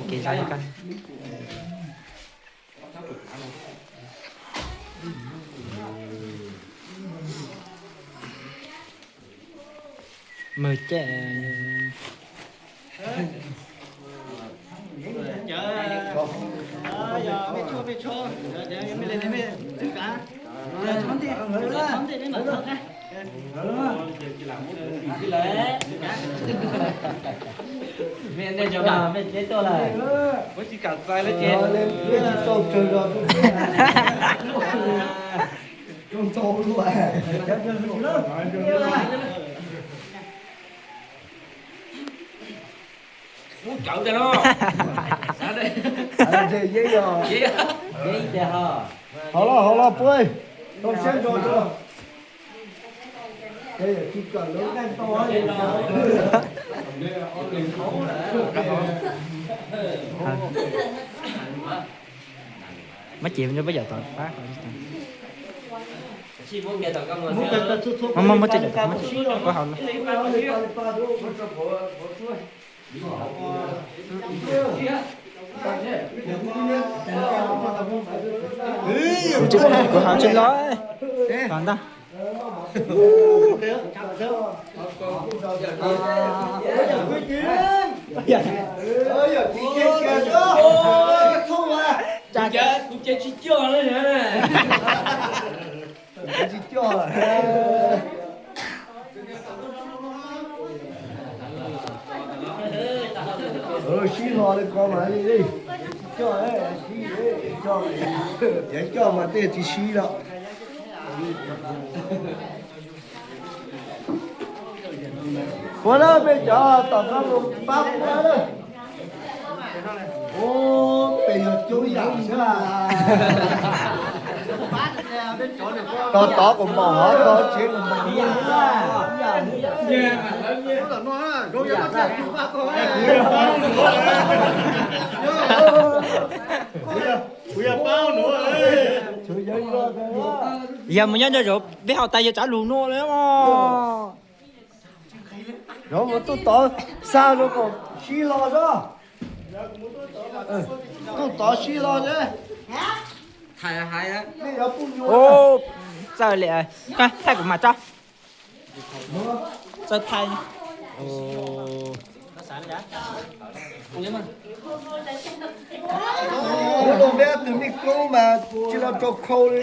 Kev zaj li koj. Mws cem. Mej nej cov mej teb tuaj lawm. Muab tsis kam txais lawm ces tsis tau tsawg zog. Cov ntxhais luaj. Ub, cawv tag no. Yeeb tiag ho. Hauv los, hauv los puab, tau siab nrog rau. Muab cev rau peb yawm tom qab. Muab, muab, muab coj yawm tom qab, muab coj hauv no. Kuv hauv tsis los, los ntag. Kuv ces tsis coj na. Tsis coj. Sib hlo li ko mas li, tsis coj, sib coj, yog coj mas tej tsis sib lawm. Puab na, peb cov tom qab mus pab puab na. Ub, peb yog coob yam xwb. Tog tod kuv npaum hov, tog tsev kuv npaum. Yog mus nyob nrog zov peb hauv tas yog tsav lus no li os. Zov mus tuaj tod, xa rau kom sib hlo zog. Tuaj tod sib hlo. Txawj li, thaij kuv mas tso. Txawj thaij. Kuv los peb tus me koob mas tsis los tso khau li.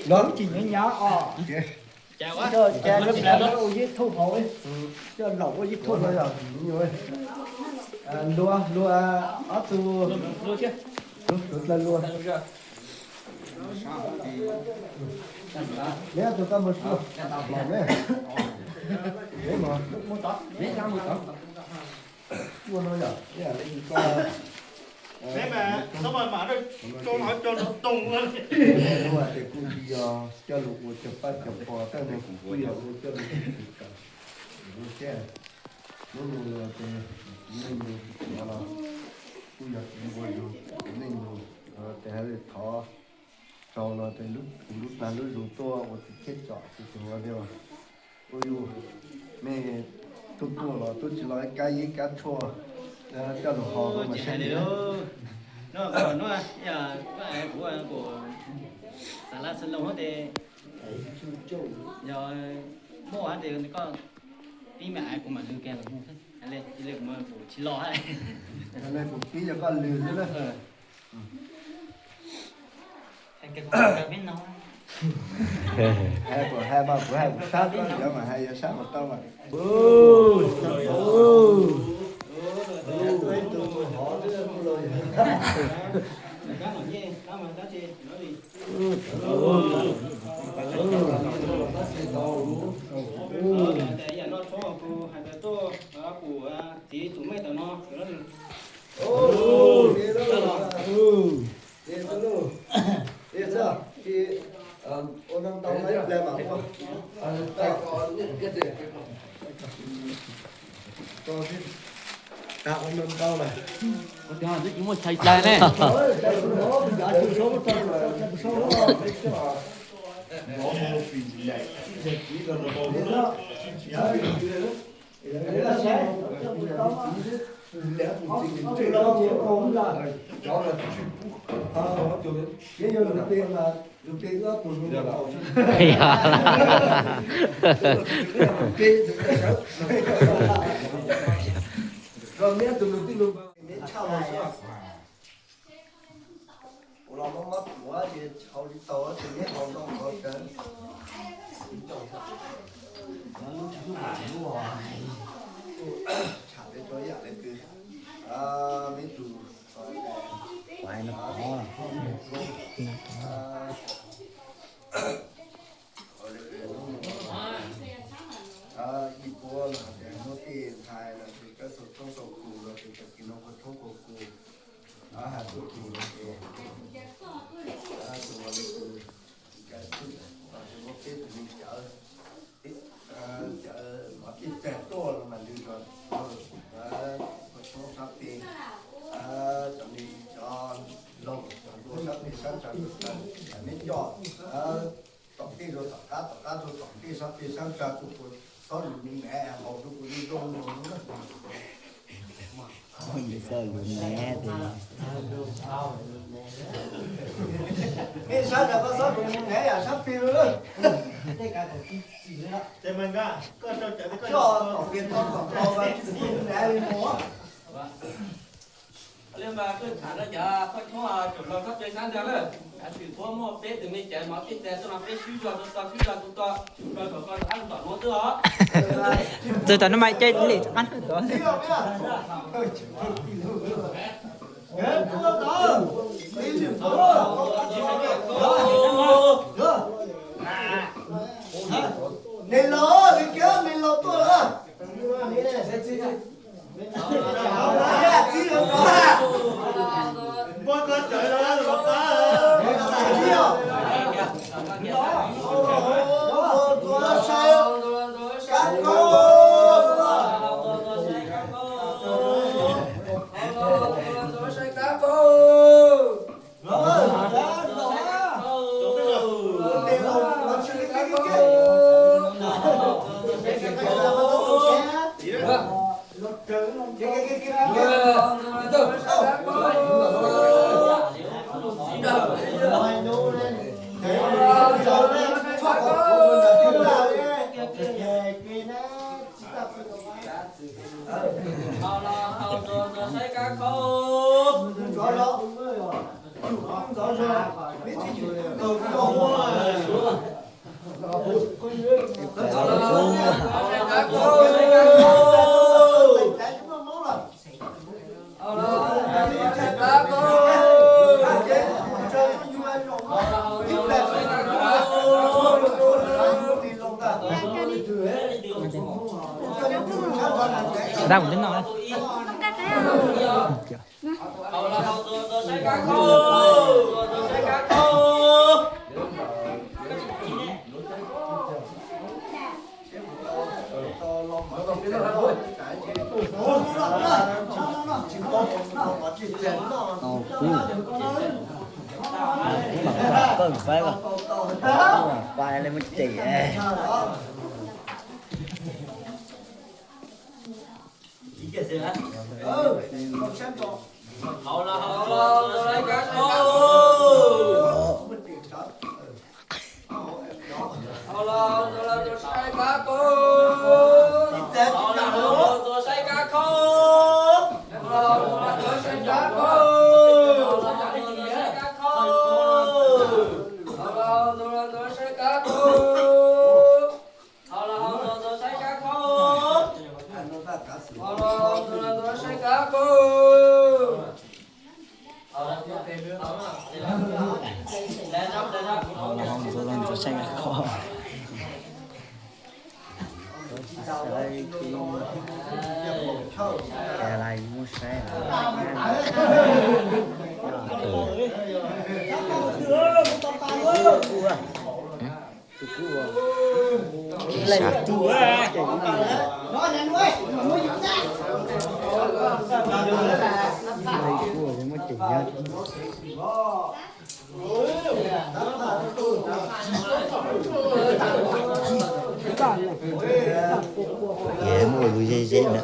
Los tsis nyob nyob os. Coj, coj ua YouTube hauv, coj laum ua YouTube no yog. Luag, luag ob tug, luag, luag. Neb tus koj mus sua los ne. Neb mas, neb mas, neb mas, tau mas mam rau, tau no tau no tau. Luag ces kuj tsis yog coj lus ua cov pab cov pog, tab sis kuv kuj yog ua coj lus ua thiab. Lub lus los ces kuv neej nus, kuv los kuj yog kuv ua yus, kuv neej nus, ces hais li thov rau los ces lub, kuv lub plag lub zug tuaj ua txiv cheb tsom txiv tug ua li. Ua yus, mej tub tuaj los tub tsis los ib kab yeb kab tshuaj, coj lus ho mas tsis hais li. Kuv, kuv xav laj xav loo ces yog muaj hais tias koj Ib me aiv kuv mam lw kiag los, ib le kuv tsis los. Kuv pib yog koj lw xwb na. Kuv hais mas kuv hais kuv sab koj yuav mas hais yuav sab mas tau mas. Txiv tsum mej tawm no. Muaj tshais dlawg ne. Ua los mob mob tuav ces hau tsis tau ces neb hau nroo qhov rawv. Tsham peb rau ib yam li kwv, me tub, ib puab los hais tias muab tej ntxhais los ces koj xaus tshoob xaus kus los ces tag kis no koj tshoob koj kus, hais txhua tus los ces tus ua li tus, ces muab peb tus neeg cawv, cawv mov pib txag tuaj los mas lwm los koj tshoob sab tes, cov neeg cov laug cov ntuag sab tes sab nrad, neb coj tom tej rau tom qab, tom qab rau tom tej, sab tes sab nrad, kuv xob lus me me haus rau kuv zoo zoo no. Xob lus me tes. Mej sab nrad koj xob lus me me yam sab tes lawm. Coj tom tes tom tom me me li no. Li mas koj tham rau cov qhov tshoob tsoom laug sab tes sab nrad lawm, txhua tus muab peb tus me cawv mov pib txag tuaj no peb swb zog rau tau, swb zog rau tau, tsum rau kom koj rov qab tom nuav twb os. Txawm tam no mas caij li qab tod. Nws los, nws kiag nws los tuaj lawm. Dab kuv twb noj. Tau kub, kub mam pawg pab, kub mam pais li muab cem. Ntxuav, ntxuav saib nqa qhov. Saib, saib, saib, muab saib. Muaj lus ze ze na.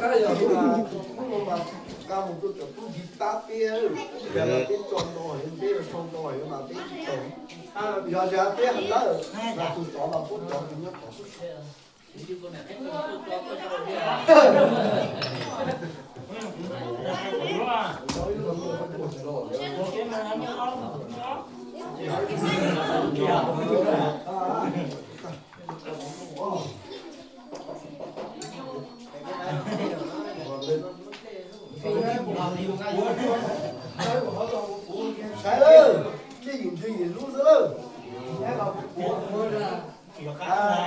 Saib lawm, tsis yim ntxhw yim lub xwb lawm.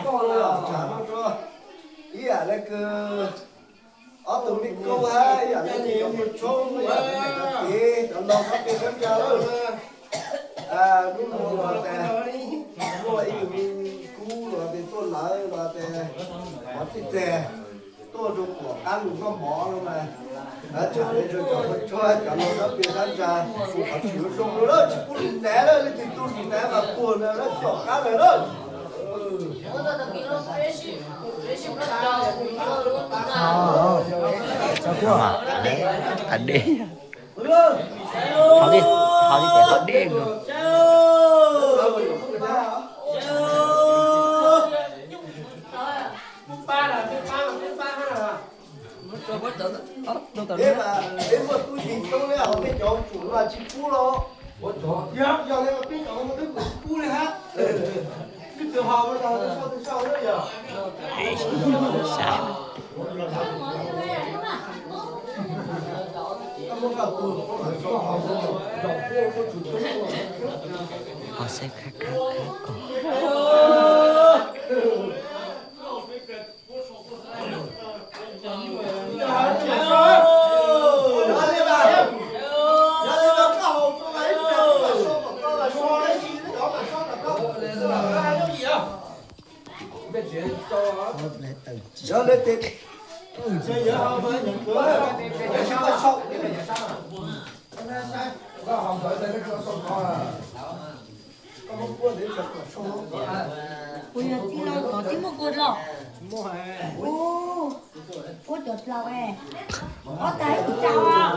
Koj los tsav no rau ib yam li kws ob tug me koob hab ib yam li cov muaj tshoob, ib yam li cov kev cov laug sab peg sab ntsa lawm. Hnub no los tes muaj ib tug me kub los tes tuaj lawv los tes mov txij txeg tuaj rau pom qab lug noj mov no mas, tsam li rau cov muaj tshoob cov laug sab peg sab ntsa, qhov tsis zoo lawm tsis pub lug ntev lawm, leej twg tub lug ntev mas puag ntawd lawm, tom qab ntawd lawm. Qhov deb, qhov deb, qhov deb. Peb muaj tub yees coob li hauv peb cov tsum no tsis pub los ua tsov thiab, yog li peb cov no twb tsis pub li hab. Twb tsis ho ua tau twb sau twb sau lawm yog. Ho saib khab khab khab ko. Kuv yog tij laug, koj tsis muaj kua los? Ua cov dlaus es ob tag ib tag os.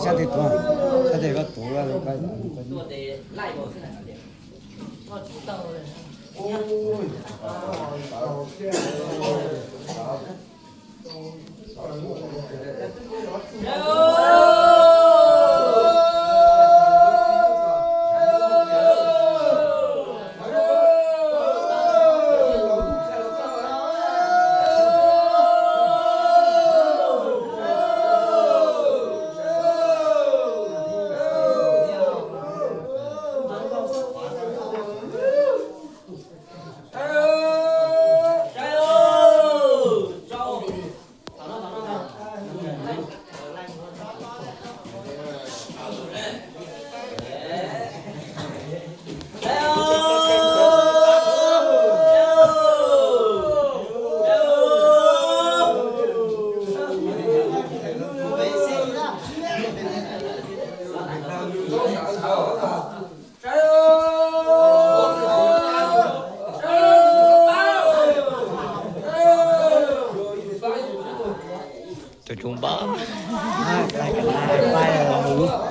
Sab tes tuav, sab tes koj tuav. Tus npawg. Tus no, tus no, tus no.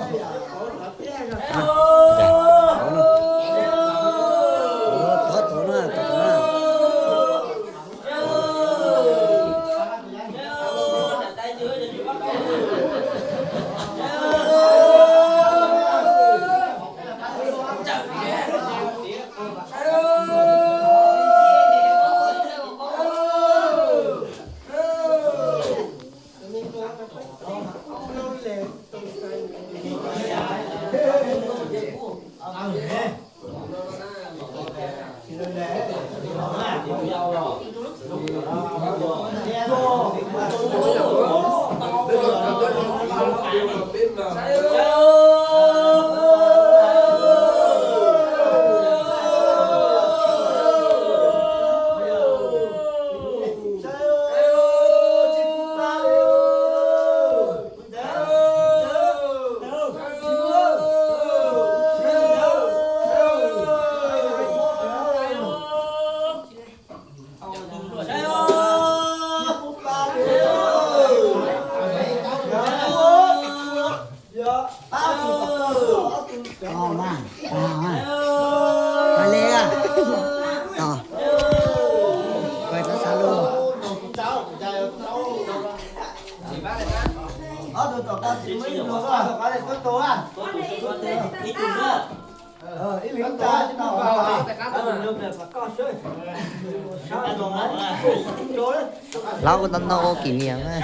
Laub kuv tau nrog ua kỷ niệm na.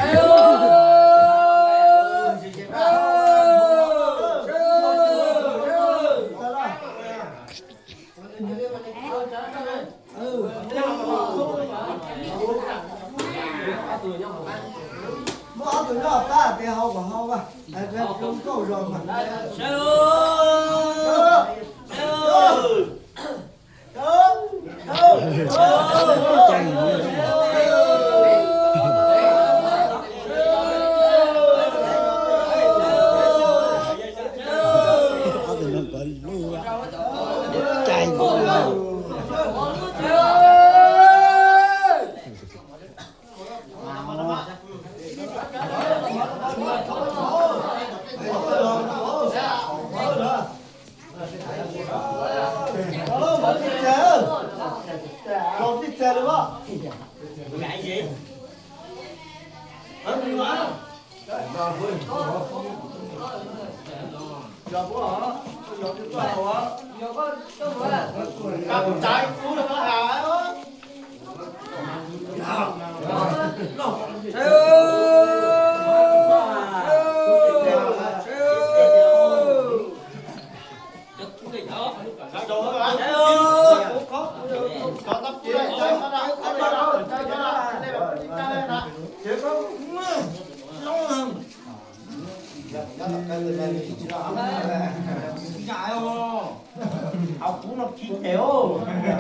Muab ob tug nyob pab tias hau kom hau, hau zoo nkauj zog mas. Hauv kuv no kiv tes os.